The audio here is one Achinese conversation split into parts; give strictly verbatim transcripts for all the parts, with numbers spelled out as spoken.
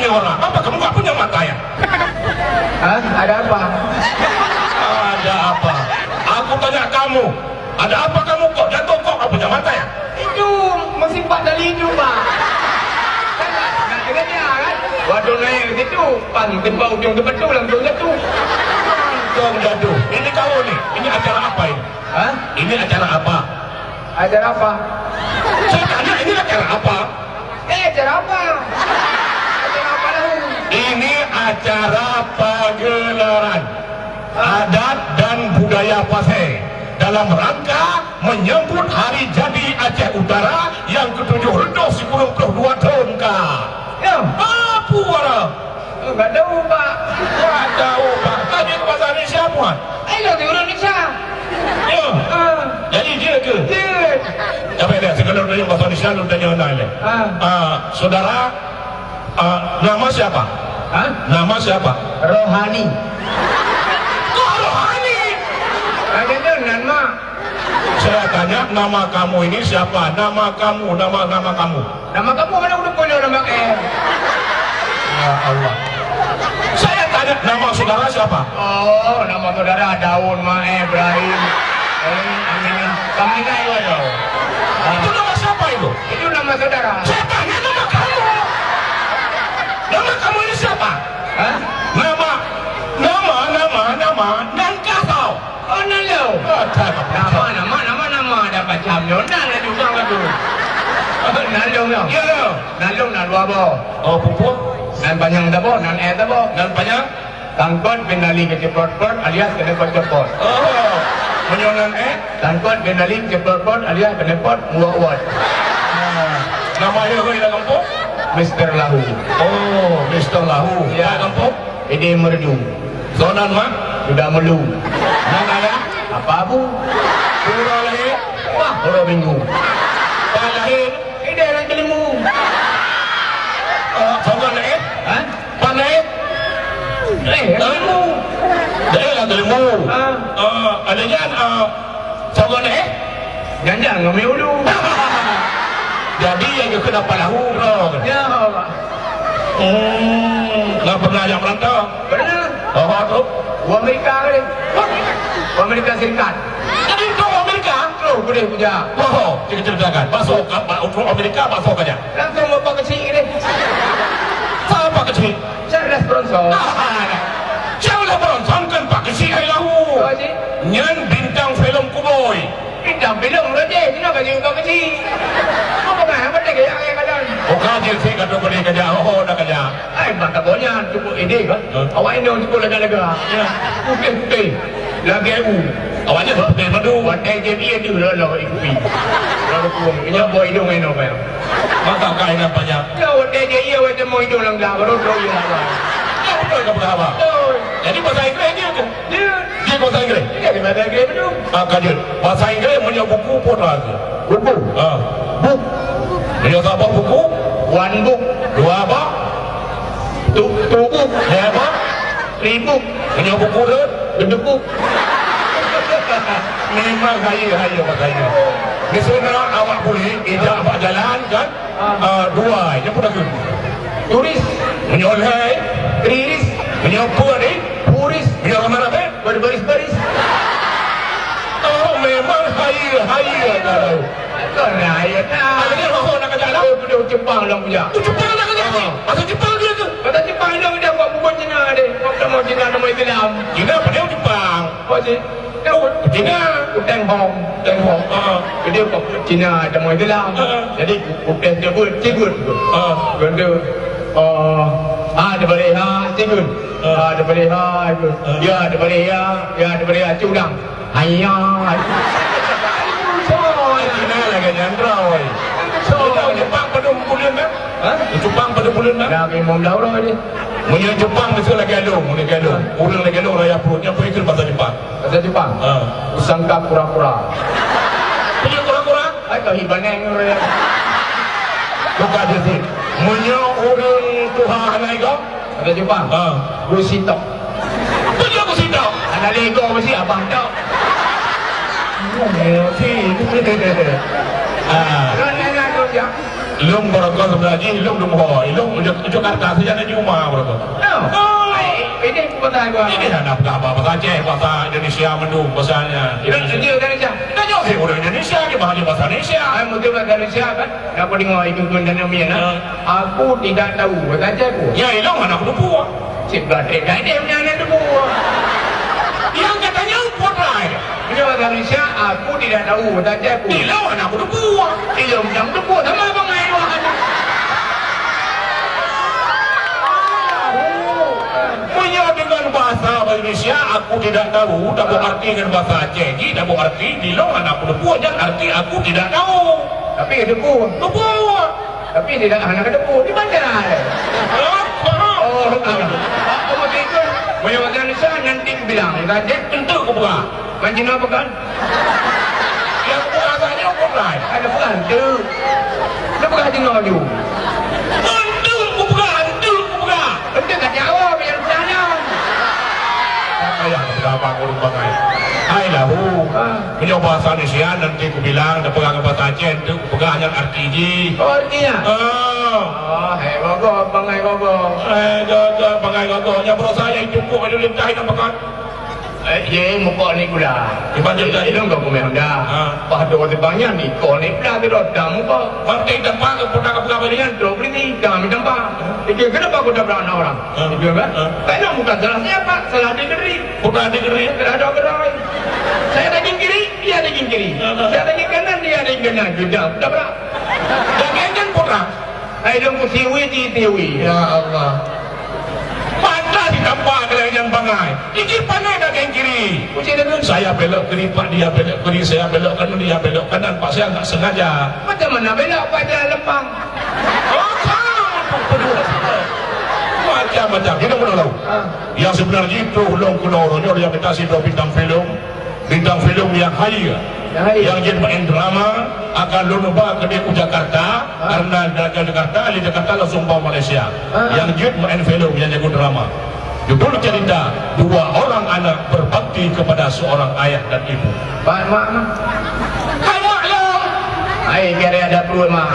Orang, apa kamu nggak punya mata ya? Hah? Ada apa? Ada apa? Aku tanya kamu, ada apa kamu kok jatuh kok nggak punya mata ya? Itu musibah dari itu, Pak. Kan nak dengar dia, kan? Waktu naik ke situ, pan tempat ujung tempat tu langsung jatuh. Langsung jatuh. Ini kau ni, ini acara apa ini? Hah? Ini acara apa? Acara apa? Saya tanya, ini acara apa? Eh, acara apa? Acara apa dah? Ini acara pagelaran adat dan budaya Pasé dalam rangka menyambut hari jadi Aceh Utara yang ketujuh ratus sepuluh puluh dua tahun ka. Ya. Apa orang? Oh, nggak tahu, Pak. Nggak tahu, Pak. Tanya ke bahasa Indonesia, Pak. Ayo, di Indonesia. Ya. Ah. Jadi dia ke? Dia. Siapa dia? Sekarang tanya bahasa Indonesia, lu tanya orang lain. Ah. Ah, saudara, ah, nama siapa? Hah? Nama siapa? Rohani. Kok Rohani? Ada tu nama. Saya tanya, nama kamu ini siapa? Nama kamu, nama, nama kamu. Nama kamu mana udah punya nama eh? Ya Allah. Saya tanya, nama saudara siapa? Oh, nama saudara Daun, Maeh, Ibrahim. Eh, Aminah. Aminah itu ada. Ah. Itu nama siapa itu? Itu nama saudara. Saya tanya nama kamu. Nama kamu ini siapa? Hah? Nama, nama, nama, nama, nan kah kau? Oh, nan lôn. Oh, tak apa. Nama, nama, nama, nama ada macam nyoe. Nan laju bang laju. Nan lôn nyoe. Ya, ya. Nan lôn na dua boh. Oh, pupuk. Nan panyang saboh, nan eh saboh. Nan panyang? Tangkot bin Ali keuceprot-prot alias keuneuk pot copot. Oh. Meunyoe nan eh? Tangkot bin Ali keuceprot-prot alias keuneuk pot muwot-wot. Ah. Nama dia ke dalam kampung? Mister Lahu. Oh, Mister Lahu. Ya. Kat kampung? Ede Merdu. Sonan mak? Sudah melu. Nan ayah? Apa Abu? Pura lahir? Wah, pura minggu. Pak lahir? Ede Rang Kelimu. Eh, sonan eh? Hah? Pak naik? Eh, Kelimu. Daerah Kelimu. Ah. Eh, ada nyan, eh, sonan eh? Jangan ngambil ulu. Jadi yang kena Pak Lahu, bro. Ya, Allah. Hmm, nggak pernah ajak merantau? Pernah. Oh, tu? Di Amerika kali. Di Amerika Serikat. Jadi tu Amerika? Terus boleh kerja. Oh, cerita-ceritakan. Masuk ke, untuk Amerika, masuk aja. Langsung bapak kecil ni. Siapa kecil? Charles Bronson. Ah, Charles Bronson kan Pak Kecil hai lahu. Oh, cik. Nyan bintang filem Kuboy. Bintang filem Raja, kenapa jadi Pak Kecil? Apa kan? Apa dia kayak kayak kadang? Oh, kaji sih kata boleh kerja. Oh, dah kerja. Ai, mata bonya cukup ide kan? Hah? Awak ini cukup lega-lega. Ya. Putih-putih. Lagi u. Awaknya seperti madu. Watai jadi dia dulu lah ikui. Lalu pun, ini boy dong ini apa ya? Mata kain apa ya? Ya, watai jadi iya, watai mau hidung lang dah, baru tahu ya apa. Ya, betul ke apa? Betul. Jadi bahasa Inggris dia tu. Dia. Dia bahasa Inggris. Dia di bahasa Inggris betul. Ah, kaji. Bahasa Inggris punya buku pun ada. Buku. Ah. Book. Dia apa buku? One book. Dua apa? Tu, tu book. Dia apa? Three book. Punya buku tu? Bedebuk. Memang haya-haya bahasa Inggris. Di sana awak boleh ijak bak jalan kan? Ah. Ah, dua, dia pun dah tu. Turis. Menyolai. Turis. Menyopot ni. Turis. Menyolai mana, eh? Berbaris-baris. Oh, memang haya-haya kalau. Kau ni haya tak? Ada dia rohok nak kerja lah. Oh, tu dia Jepang lah punya. Tu Jepang nak kerja ni. Ah. Bahasa Jepang dia tu. Bahasa Jepang dia, dia buat buku Cina dia. Buat nama Cina, nama Islam. Cina apa dia Jepang? Apa sih? Cina. Teng Hong. Teng Hong. Ah. Jadi, Cina ada model lah. Ah. Jadi, bukan sebut, sebut. Ah. Benda, ah, ah, dia boleh, ha, sebut. Ah. Ah, dia boleh, ha, itu. Ah. Ya, dia boleh, ya. Ya, dia boleh, ya. Cik ulang. Hanya. Semua. Cina lagi nyantroi. Semua. Jepang pada bulan, kan? Ha? Jepang pada bulan, kan? Dah lima belas orang ni. Meunyoe Jepang mesti lagi along, lagi along. Ureueng lagi along raya pruet, nyan peue kheun bahasa Jepang? Bahasa Jepang? Ha. Usangka kura-kura. Punya kura-kura? Ai, kau hibaneng raya. Bukan dia sih. Meunyoe ureueng tuha hana igo? Bahasa Jepang? Ha. Gusitok. Punya gusitok? Ada lego mesti abang tok. Ya, sih. Ha. Kau nak, nak, kau, ya. Lôn barokon sebenarnya, lôn lôn ho, lôn ujoe, ujoe Jakarta saja na di rumah barokon. Oh. Ini bukan saya gua. Ini hana peugah bahasa Aceh, bahasa Indonesia mandum, bahasanya. Ini Indonesia. Kita nyoe sih orang Indonesia, dia bahasa Indonesia. Ah, mungkin bahasa Indonesia kan? Nak dengar itu pun dan mian, ah. Ya. Aku tidak tahu bahasa Aceh pun. Ya, ilong anak lupa. Cit gatek-gatek punya anak debu. Yang katanya upot lai. Punya bahasa Malaysia, aku tidak tahu bahasa Aceh pun. Ilong anak debu. Ilong yang debu sama abang ai wah. Punya dengan bahasa Indonesia, aku tidak tahu, tak berarti dengan bahasa Aceh. Jadi tak berarti ilong anak debu, jangan arti aku tidak tahu. Tapi debu. Debu. Tapi tidak hana kedepu, di mana ada? Oh, oh, oh. Aku mau ikut. Banyak orang Indonesia nanti bilang, "Raja, tentu aku pegang." Macam apa kan? Yang pegang saja aku pegang. Ada pegang tu. Dia pegang tengok tu. Tentu aku pegang, tentu aku pegang. Tentu kat nyawa, biar pegang. Tak payah pegang abang urut bangai. Hai lahu. Ah. Meunyoe bahasa Indonesia nanti kubilang, dah pegang bahasa Aceh tu. Peugah nyan arti jih. Oh, arti nyan? Ah. Oh, hai gogoh, bangai gogoh. Hai gogoh, bangai gogoh. Nyang berusaha nyang cukup adu lintah nyang pekat. Eh, ye, muka ni gula. Iban cerita. Ilong kau kumeh Honda. Ha. Pas tu waktu banyak ni, kau ni pula tu dah muka. Berarti tempat ke pernah ke pegang balik nyan, tu beli ni, kami tempat. Itu kenapa aku tak pernah orang? Ha. Itu kan? Ha. Karena bukan salah siapa, salah diri. Bukan diri. Salah diri. Saya daging kiri, dia daging kiri. Ha. Saya daging kanan, dia daging kanan. Sudah, tak pernah. Daging kan putrak. Hai dong ku siwi di siwi. Ya Allah. Pantas ditampa kalian yang bangai. Ini pandai daging kiri. Kucing daging. Saya belok kiri, Pak, dia belok kiri, saya belok kanan, dia belok kanan, Pak, saya nggak sengaja. Macam mana belok, Pak, jalan lempang? Macam-macam. Kita pun tahu. Ah. Yang sebenarnya itu ulung kuno uronya yang kita si dua bintang film. Bintang filem nyang hai, nyang hai, nyang jeuet main drama akan lôn ba keudeh u Jakarta, ha, karena dari Jakarta, dari Jakarta langsung ba Malaysia. Ha. Nyang jeuet main filem, nyang jago drama. Judul cerita, dua orang anak berbakti kepada seorang ayah dan ibu. Mak, mak, mak. Hai mak lôn. Hai, biar ada dua mak.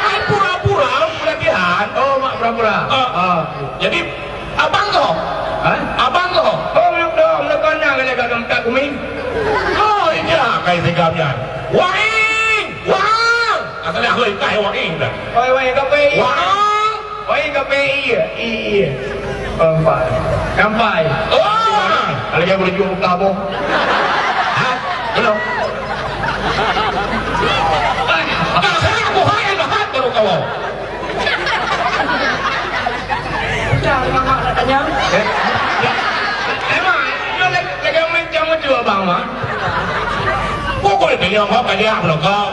Hai pura-pura pelatihan. Oh, mak pura-pura. Ah. Ah. Jadi, Abang kah? Hah? Abang kah? Oh, belum dong, belum kena kena kat tempat kumi. Oh, iya, kai tiga nyan. Waing! Waang! Asal aku ikai waing dah. Oi, waing kape iya? Waang! Waing kape iya? Iya. Kampai. Kampai. Oh! Kalau dia boleh jumpa kamu. Hah? Belum. Dah saya aku hai dah baru kau. Udah, Mak, nak tanya. Eh, eh, Mak, nyoe lagèe, lagèe macam tu abang, Mak. Pokok dia tanya, Mak, banyak belum kau?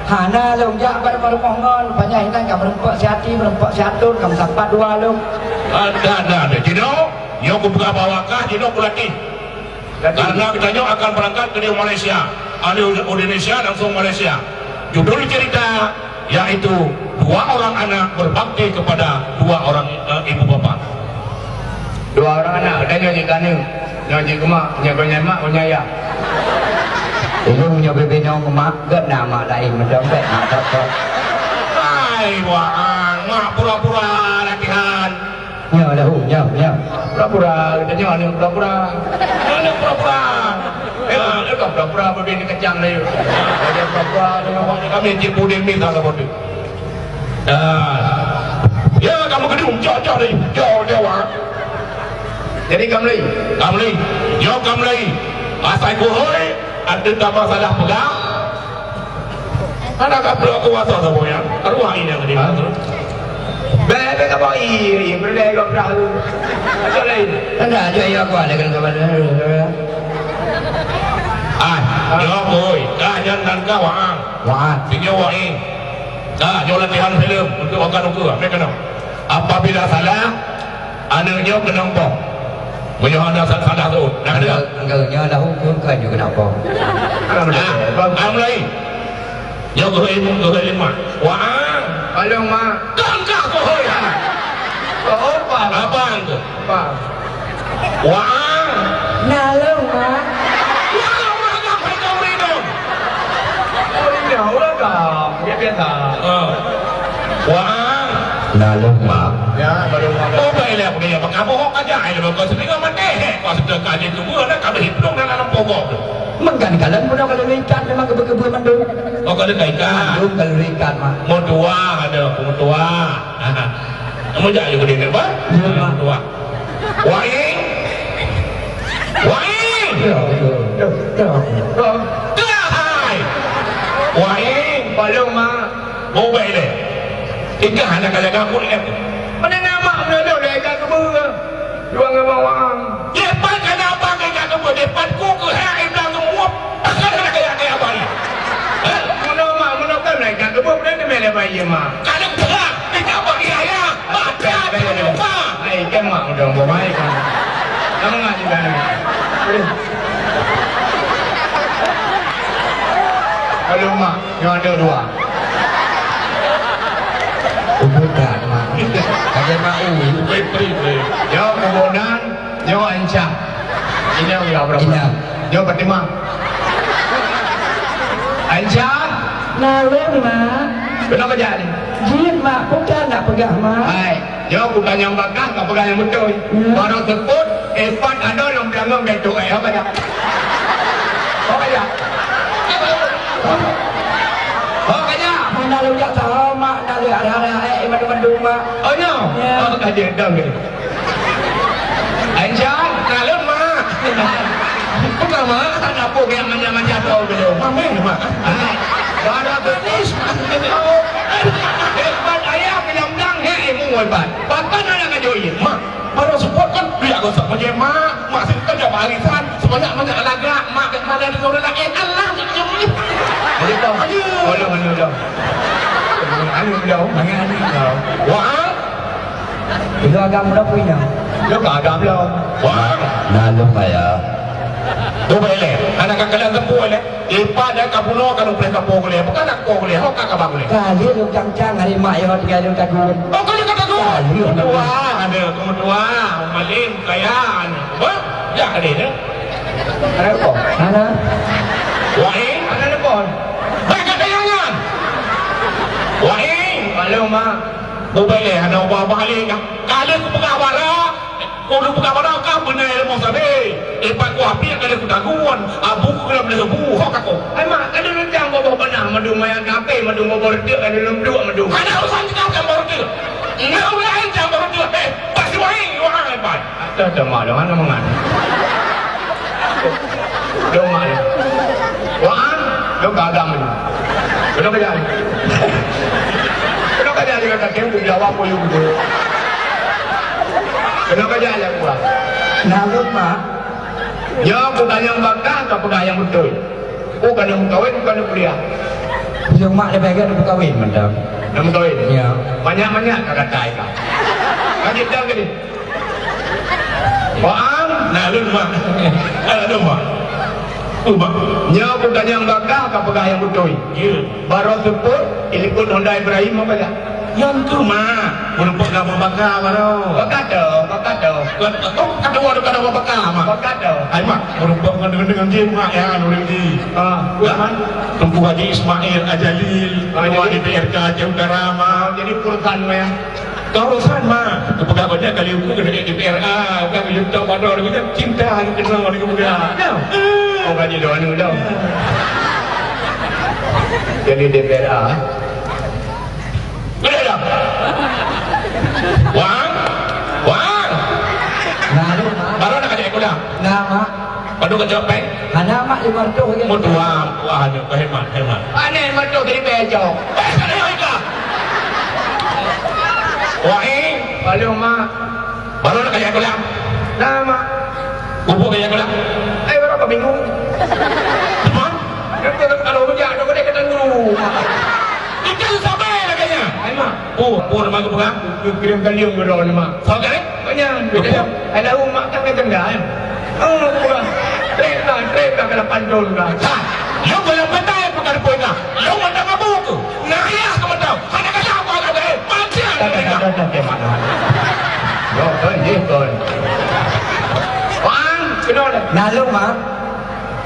Hana lôn jak bak rumoh ngon, banyak inan ka meureumpok si Ati, meureumpok si Atun, ka meusapat dua lôn. Ada, ada, ada. Jinoe, nyoe kupeugah bahwa kah jinoe kulatih. Karena geutanyoe akan berangkat ke Malaysia. Dari Indonesia langsung Malaysia. Judul cerita yaitu dua orang anak berbakti kepada dua orang, eh, ibu bapa. Dua orang anak, geutanyoe jih keu aneuk, nyoe jih keu mak, nyoe keu mak, nyoe ayah. Ulôn nyoe bibinong mak, gét na mak laén meudompet mak tok-tok. Hai, wah, mak pura-pura latihan. Nyoe lahu, nyoe, nyoe. Pura-pura, geutanyoe aneuk pura-pura. Aneuk pura-pura. Eh, ah, aneuk pura-pura, bagi ni kacang dah, yuk. Aneuk pura-pura, aneuk pura-pura. Kami cik puding ni tak dapat. Ah. Ya, kamu gedung, cok, cok ni. Cok, cok, ah. Jadi, kamu lagi? Kamu lagi. Nyoe kamu lagi. Asai kuhôi, ada tambah salah pegang. Hana ka peue kuasa saboh nyan. Ruah inong di mana tu? Bèk, bèk ka bak ie, ie peureulèe gob dah tu. Macam lain. Hana, jeuet ie kuah lagèe gob dah. Ah, nyoe, boy. Ka nyan dan ka waang. Waang. Sinyoe waing. Ka, nyoe latihan filem untuk akan ukeue. Ambil kena. Apabila salah, aneuk nyoe keunong poh. Meunyoe hana sa-, salah rot. Nah, enggak, enggak, nyoe dah hukum kan nyoe keunong poh. Nah, ah, mulai. Nyoe geuhôi, geuhôi lima. Wah. Palong, Mak. Kang kah geuhôi, ha? Oh, Pak. Abang tu. Pak. Wah. Nalong, Mak. Wah, urang agam hai kau ridong. Oh, iya, urang agam. Dia biasa. Ha. Wah. Lalu, Mak. Ya, baru Mak. Oh, baiklah, aku dia bakaboh aja. Ai, lepas kau sedengah mati, eh, kau sudah kaji tu, gua nak kami hitung dalam pokok tu. Mengkan kalian pun kalau ikat memang kebun-kebun mandum. Oh, kalau ikat. Mandum kalau ikat, Mak. Mau tua ada, mau tua. Mau jadi aku dia, Mak? Ya, Mak. Mau tua. Waing! Waing! Ya, ya, ya, ya. Keuhai! Waing! Balong, Mak. Bubek deh. Ikah hana ka jaga aku, eh. Mana nama menolong dari kat kebun? Dua ngon bawang. Depan kana apa ke kat kebun? Depan ku ke hai iblang semua. Takkan ada kayak-kayak apa ni? Eh? Mana, Mak? Mana kan dari kat kebun? Mana ni mele bayi, Mak? Kalau terang, kita bagi ayah. Mata terluka. Hai, kan mak udah bawa mai kan. Nama ngah juga ni? Aduh. Kalau mak, yang ada dua. Bukan, mak. Ada mak, uh. Baik, baik, baik. Yo, kebonan. Nyoe Aisyah. Inong ya, berapa? Inong. Nyoe Fatimah. Aisyah. Naleueng, Mak. Kenapa jadi? Jin, Mak. Bukan nak peugah, Mak. Hai. Nyoe bukan nyang bakah, ka peugah nyang beutôi. Ya. Baru sebut, eh, pat ada nyang beulangong dan tu, eh, apa dah? Apa dah? Apa dah? Mana lu jak tahu, Mak, nak lihat arah-arah, eh, madu-madu, Mak. Oh, no. Ya. Oh, ka dia dong ni. Aisyah, naleueng, Mak. Bukan, Mak. Kenapa dia manja-manja tu dulu? Mami, Mak. Hai. Baru habis. Hebat ayah bilang-bilang, hei, ilmu hebat. Bahkan anak kajoi, Mak. Baru support kan, dia gosok meje, Mak. Mak sini kan dapat arisan. Sebanyak-banyak lagak, Mak. Kat mana dia orang lain? Allah, dia punya. Jadi, Tom. Aduh. Tolong, tolong, tolong. Aduh, tolong. Aduh. Wah. Itu agam dah punya. Lo ka agam lo. Wah. Nah, lo kaya. Tu boleh. Anak kakalan tempuh boleh. Ipa dan kapuno kan boleh kapok boleh. Bukan nak kapok boleh. Ho ka kabang boleh. Kali lu cang-cang hari mak yo tiga lu tagun. Oh, kali kata tu. Kali lu. Dua, ada kamu dua. Malin, kaya, anak. Wah, ya ada dah. Ada apa? Mana? Wahai. Ada apa? Hai, kata jangan. Wahai. Halo, Mak. Boleh, ada apa-apa kali. Kalau aku pegang bala, Ulôn buka barang ka beuna ilmu sabe. Ipat ku api ka lheueh kutagun. Abu ku lom lheueh bu. Hok aku. Hai mak, ka lôn rencang boboh beunang madu maya kape madu boboh reuteuek ka lôn duek madu. Hana urusan kita cang boh reuteuek. Nggak urusan cang boh reuteuek. Eh, pasti wahai, wahai, pai. Ada, ada mak, hana mangat. Dong mak. Wah, dong gagang ni. Kena kerja. Kena kerja dia kata, "Kau jawab pun you." Kena kerja aja gua. Nah, lu, Mak. Ya, aku tanya bakah, kau pegang yang betul. Aku kena mengkawin, bukan kuliah. Yang mak dia pegang, dia berkawin, mantap. Nak mengkawin? Ya. Banyak-banyak kau kata, Ika. Kan kita gini. Faham? Nah, lôn mak. Ah, lôn mak. Tu mak. Nyoe bukan nyang bakah ka peugah nyang beutôi. Ya. Baroe seupôt, telepon Honda Ibrahim apa ya? Nyang tu mak. Meureumpok ngon Abu Bakar baroe. Bakar tu, bakar tu. Kan, oh, kata orang, kata Abu Bakar mak. Bakar tu. Hai mak, meureumpok ngon, dengan, dengan dia mak ya, nuril di. Ah, ya. Teungku Haji Ismail Ajalil, ah, Ketua jadi D P R K Aceh Utara mak. Ah, jadi urusan ya. Kau urusan, mak. Keupeugah banyak kali uku kena jadi D P R A, bukan kali tau pada orang kata cinta lagi kena orang kata. Ya. Oh, kan jadi anu dah. Jadi D P R A. Boleh dah. Wang, Wang. Nah, lu, Mak. Baru nak kajak sekolah. Nah, Mak. Padum ka jaweueb péng? Hana, Mak, lima ratus lagèe. Meutuah, meutuah, aneuk, hemat, hemat. Pane lima ratus jadi bejok. Eh, sana yang ika. Wah, eh. Lalu, Mak. Baru nak kajak sekolah? Nah, Mak. Pupuk kajak sekolah? Eh, berapa minggu? Hah? Kalau hujan, aku dah kata guru. Itu sabar lagèe nyan. Hai, Mak. Oh, oh, nama aku pegang? Kirim kalium ke dalam, Mak. Sabar, eh? Banyak. Ada umat kan kena kan? Oh, kurang. Trep lah, trep lah kena pantun lah. Ha, lu belum betul bukan poin lah. Lu mata mabuk tu. Nah, ya, kamu tahu. Ada kata apa kata, eh? Mati lah. Tak, tak, tak, tak, tak, tak, tak. Yo, kan, ye, kan. Bang, kenal dah. Lalu, Mak.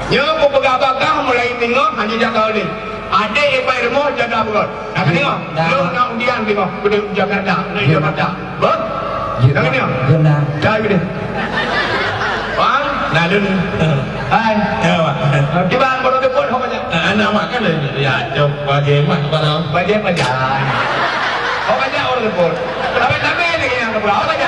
Nyoe peugah bakah mulai teungoh hana jaga ulih. Adék ipai rumoh jaga beurot. Nak keuneuk? Dah. Lôn na undian singoh, keuneuk Jakarta, keuneuk Jakarta. Beuh? Nak keuneuk? Jeuet dah. Cai keuneuk. Bang, nah lôn. Hai. Ya, Bang. Kiban baru telepon, ho banyak. Ah, anak mak kan, ya, cok, bagi mak, kepala. Bagi banyak. Ho banyak orang telepon. Tapi, tapi lagi yang telepon, ho banyak.